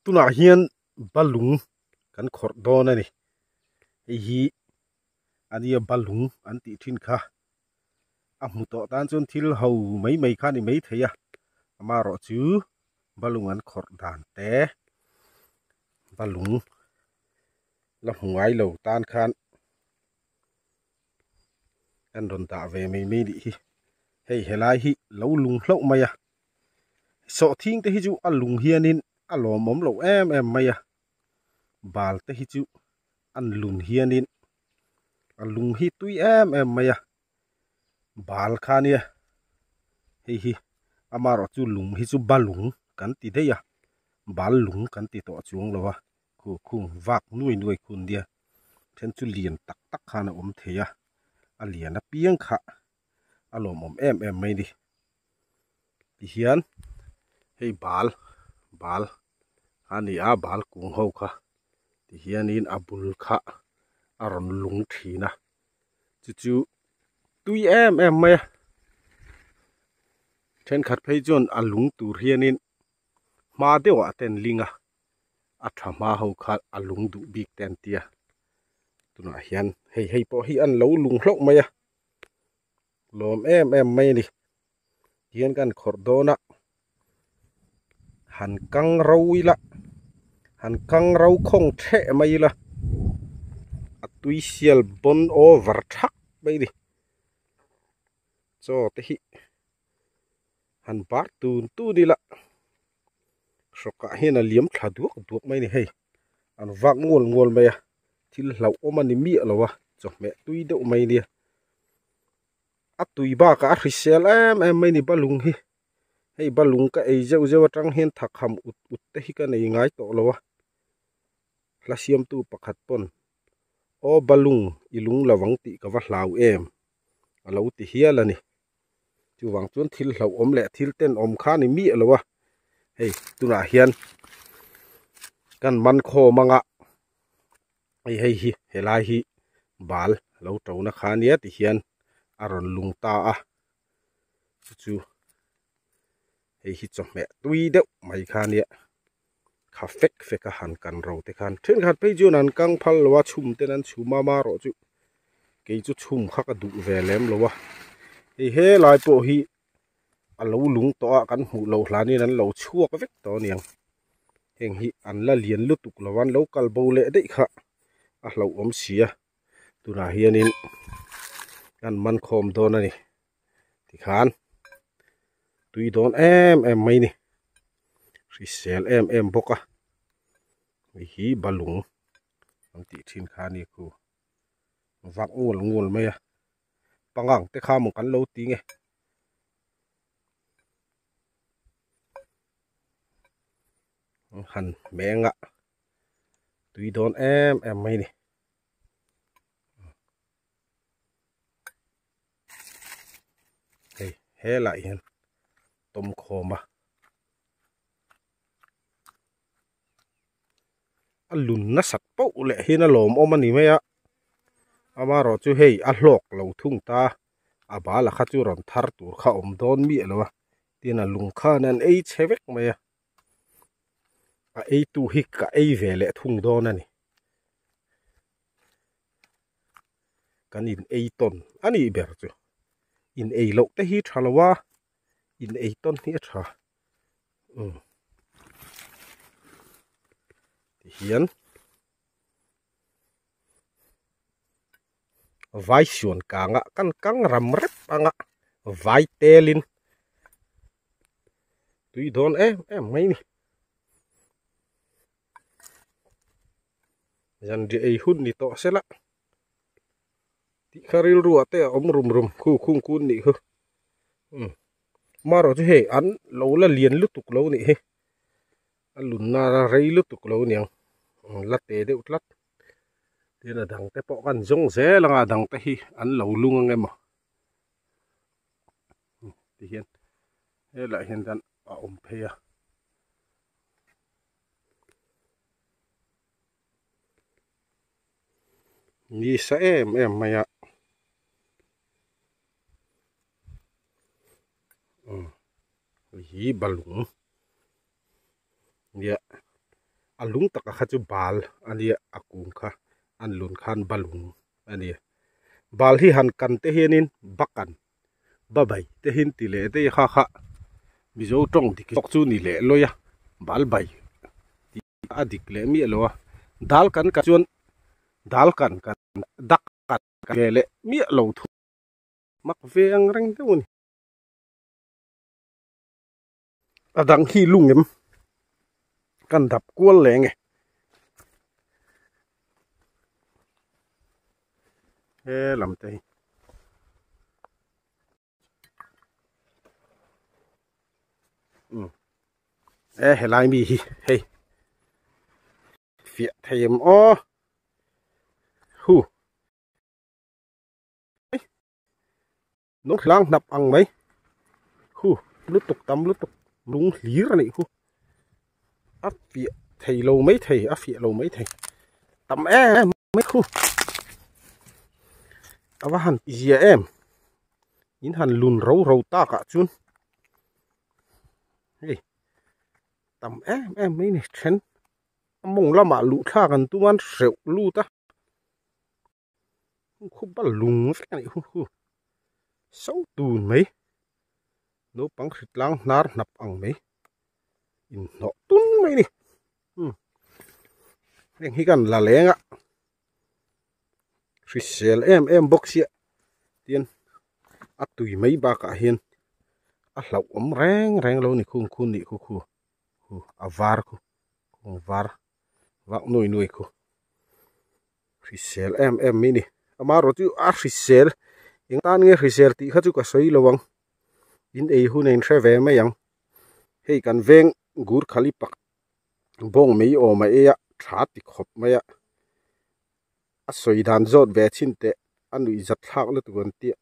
Tunah hian balung kan khawrh dawn a ni. Hei hi ania balung an tih thin kha. A hmu tawh tan chuan thil ho mai mai kha a ni mai thei a. Amaherawh chu balung an khawrh dan te balung la hmu ngai lo tan khan an rawn dah ve mai mai nih hi. Hei helai hi lo lung hlauh mai a. Sawhthing te hi chu a lung hianin a lawmawm loh em em mai a, bal te hi chu an lun hianin a lung hi tui em em mai a, bal kha nia hei hi amaherawh chu lung hi chu balung kan ti daih a, bal lung kan ti tawh chuang lo a, khu khung vak nuai nuai khun nia then chu lian tak tak khan a awm thei a, a lian apiang kha a lawmawm em em mai a ni. Tihian hei bal bal a ni a bal kung ho kha tihianin a bul kha a rawn lung thin a chu chu tui em em mai a thenkhat phei chuan a lung tur hianin hma deuh ah te an ling a a tha hma ho kha a lung duh bik te an tia tunah hian hei hei pawh hi an lo lung hlauh mai a. Lawm em em mai a ni. Tihian kan khawrh dawn a, han kang ro ila, han kang ro khawng theh mai ila, a tui sial bawn over thak mai a ni. Chaw te hi han bar tun tun ila, hrawkah hian a liam thla duak duak mai a ni hei. An vak ngual ngual mai a, thil hlauhawm a ni miah lo a, chawhmeh tui deuh mai nia. A tui bakah a hrisel em em mai a ni balung hi, hei balung ka ei zeuh zeuh atang hian thakham ut ut te hi ka nei ngai tawh lo a, hla siamtu pakhat pawn aw balung i lung lo ang tih ka va hlau em a lo ti hial a ni. Chuvang chuan thil hlauhawm leh thil tenawm kha a ni miah lo a, hei tunah hian kan man khawm anga hei hei hi helai hi bal lo to na kha ania ti hian a rawn lung ta a chu chu hei hi chawhmeh tui deuh mai kha ania kha fek fek a han kan ro te khan thenkhat phei chuan an kang phal lo a chhum ten an chhum a marawh chu kei chu chhum kha ka duh ve lem lo a hei helai pawh hi a lo lung tawh a kan hmuh loh hlanin an lo chhuak vek tawh aniang heng hi an la lian lutuk lo a an lo kal bo leh daih kha a hlauhawm si a tunah hianin kan man khawm dawn a ni tikhan tui dawn em em mai ni hrisel em em bawk a hei hi balung an tih thin kha a ni khu vak ngual ngual mai a pangang te kha maw kan lo ti nge. Han hmeng a tui dawn em em mai ni. Hei helai hian tawm khawm a a lun nasat pauh leh hian a lawmawm a ni mai a amaherawh chu hei a hlawk lo thung ta a bala kha chu rawn thar tur kha awm dawn miah lo a tin a lung khan an ei chhe vek mai a a ei tu hi ka ei ve leh thung dawn a ni. Kan in ei tawn a nih ber chu in ei loh te hi tha lo a in ei tawn hi a tha umm tihian vai suan kang ah kan kang ram rep ang a vai tel in tui dawn em em mai a ni. Zanriah ei hun ni tawh se la tih kha rilru ah te a awm rum rum khu khung kun nih khu umm marawh chu hei an lo la lian lutuk lo nih hi a lun nana rei lutuk lo niang la te deuh tlat tin a dang te pawh kan zawng zel anga a dang te hi an lo lung ang emaw tihian helaiah hian kan a awm phei a. Nisa em em mai a umm hei hi balung nia. A lung taka kha chu bal a nia a kung kha an lun khan balung a nia. Bal hi han kan te hianin bakan babai te hin ti leh daih a kha kha Mizo tawng dik zawk chu ni leh lawi a bal bai tih a dik leh miah lo a. Dal kan kan chuan dal kan kan dak kan kan ve leh miah lo thu mak ve ang reng deuh a ni. A dang hi lung em kan dap kual leh nge he lam te hi um e helai mi hi hei fiah thei em aw hu. Nung hlang hnap ang mai. Hu lutuk tam lutuk lung hlir a nih khu. A fiah thei lo mai thei a fiah lo mai thei. Tam em mai khu. A va han zia em. In han lun ro ro tak ah chuan. Hei tam em em mai ni then. A mawng lamah luh thlak an tum a an hreuh lut a. Khup a lung vek a nih hu hu so tun mai naupang hritlang hnar hnap ang mai inhnawh tun mai a ni umm heng hi kan la leng a hrisel em em bawk sia tin a tui mai bakah hian a hlauhawm reng reng lo ni khung khun nih khu khu khu a var khu kawng var vak nuai nuai khu. Hrisel em em mai ni. Amaherawh chu a hrisel eng tan nge hrisel tih kha chu ka sawi lo ang. In ei hun a inhre ve mai ang. Hei kan veng gur khali pak bawng mai awm a ei a tha ti khawp mai a. A sawi dan zawt ve chhin teh a nuih zat thlak lutuk an tia.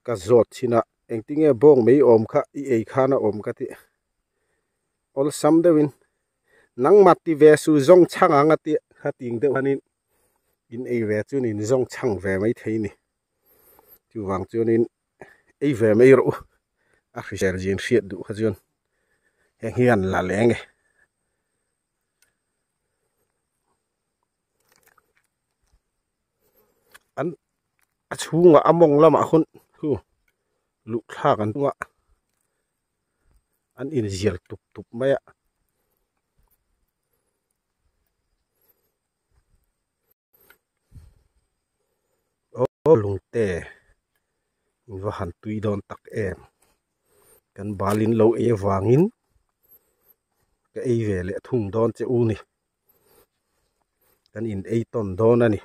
Ka zawt chhin a engtinge bawng mai awm kha i ei khan a awm ka ti. Awlsam deuhin Nangmah ti ve su zawng chhang ang a tih kha ting deuh hianin in ei ve chuan in zawng chhang ve mai thei ni. Chuvang chuanin ei ve mai rawh u a hrisel zin hriat duh kha chuan heng hi an la leng e. An a chhungah a mawng lamah hun khu luh thlak an tum a. An inzial tup tup mai a. Aw lungte in va han tui dawn tak em kan bal in lo ei avangin ka ei ve leh thung dawn che u ni kan in ei tawn dawn a ni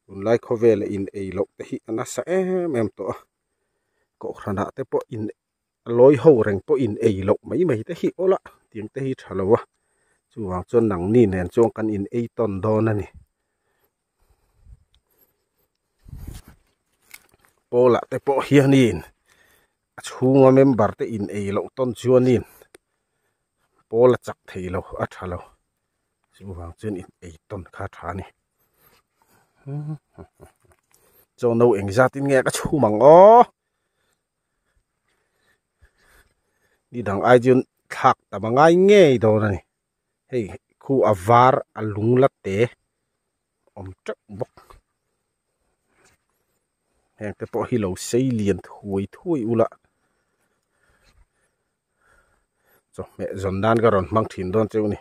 tunlai khawvela in ei loh te hi a nasa em em tawh a. Kohhranah te pawh in lawi ho reng pawh in ei loh mai mai te hi awla tiang te hi tha lo a chuvang chuan nangni nen chuan kan in ei tawn dawn a ni. Pawlah te pawh hianin a chhunga member te in ei loh tawn chuanin pawl a chak thei lo a tha lo chuvang chuan in ei tawn kha a tha a ni. Chaw no engzat in nge ka chhum ang aw ni dang ai chuan thlak tam a ngai ngei dawn a ni hei khu a var a lung la te awm teuh bawk heng te pawh hi lo sei lian thuai thuai ula chawhmeh zawn nan ka rawn hmang thin dawn cheu a ni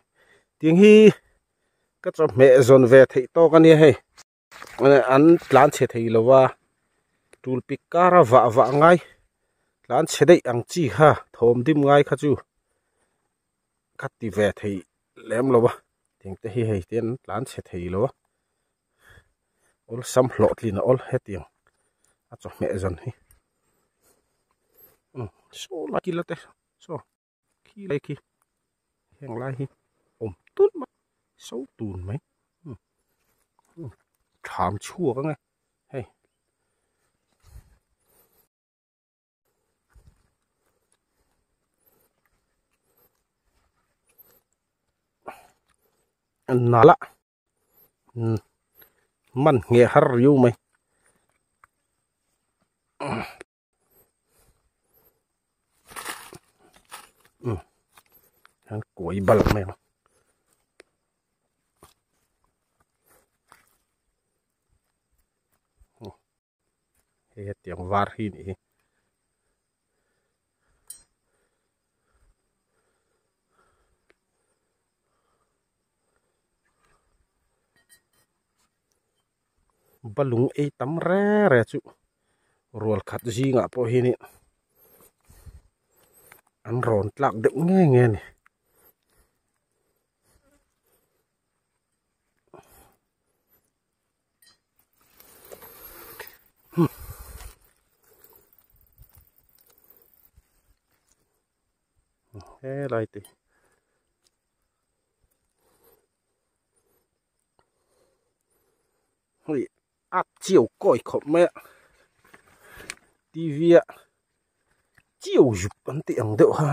tiang hi. Ka chawhmeh zawn ve theih tawk a nia hei an tlan chhe thei lo a tul pik kar a vah vah ngai tlan chhe daih ang chi kha thawm dim ngai kha chu ka ti ve thei lem lo a tiang te hi hei te an tlan chhe thei lo a awlsam hlawhtlin a awl hetiang a chawhmeh zawn hi umm saw lai kila te saw. Khi lai khi heng lai hi awm tun mai so tun mai thlam chhuak ang e hei nala man ngheh har riau mai. An kuai bal mai ang. Hei hetiang var hi nih hi. Balung ei tam re re chu rual khat zingah pawh hianin an rawn tlak deuh nge nge a ni. Helai te hei a chiau kawi khawp mai a tv a chiau zup an tih ang deuh kha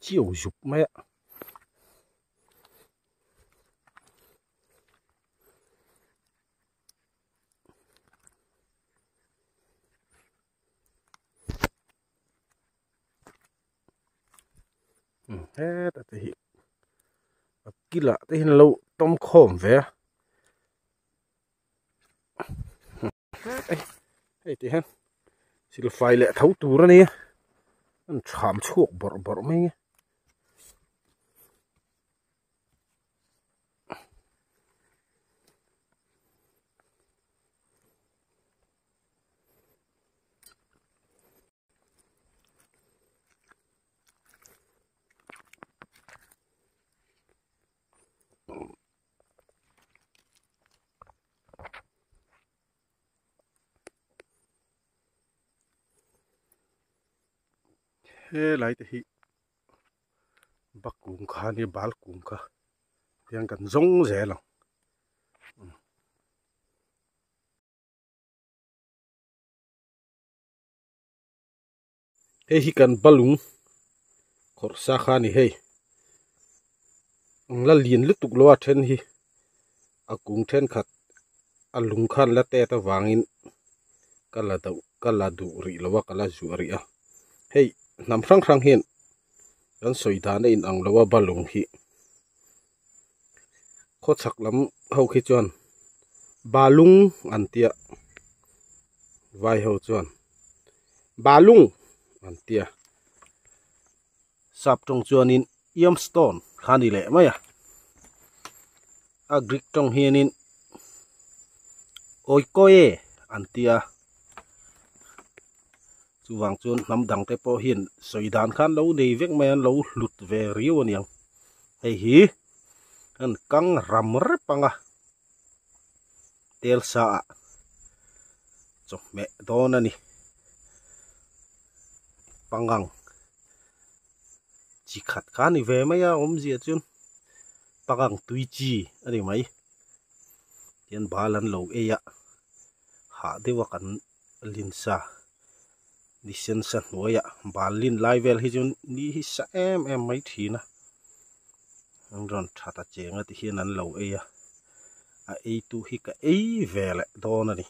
chiau zup mai a. Heta te hi a kilah te hian a lo tawm khawm ve a hei ti hian silfai leh tho tur a nia an chham chhuak bawrh bawrh mai a. Helai te hi bakung kha ania bal kung kha tiang kan zawng zel ang. Hei hi kan balung khawrh sa kha a ni hei ang la lian lutuk lo a then hi a kung thenkhat a lung khan la tet avangin ka la deuh ka la duh rih lo a ka la zuah rih a hei hnam hrang hrang hian kan sawi dan a inang lo a balung hi khawchhak lam ho khi chuan balung an tia vai ho chuan balung an tia sap tawng chuanin yam stone kha a ni leh mai a a greek tawng hianin awikawi an tia chuvang chuan hnam dang te pawh hian sawi dan khan lo nei vek mai a an lo hlut ve riau a niang hei hi an kang ram rep ang a tel sa ah chawhmeh dawn a ni pangang chi khat kha a ni ve mai a awmzia chuan pangang tui chi a ni mai tian bal an lo ei a hah deuh a kan lin sa ni sen sa hnuaiah bal lin lai vel hi chu ni hi sa em em mai thin a an rawn that a cheng a ti hian an lo ei a a ei tu hi ka ei ve leh dawn a ni.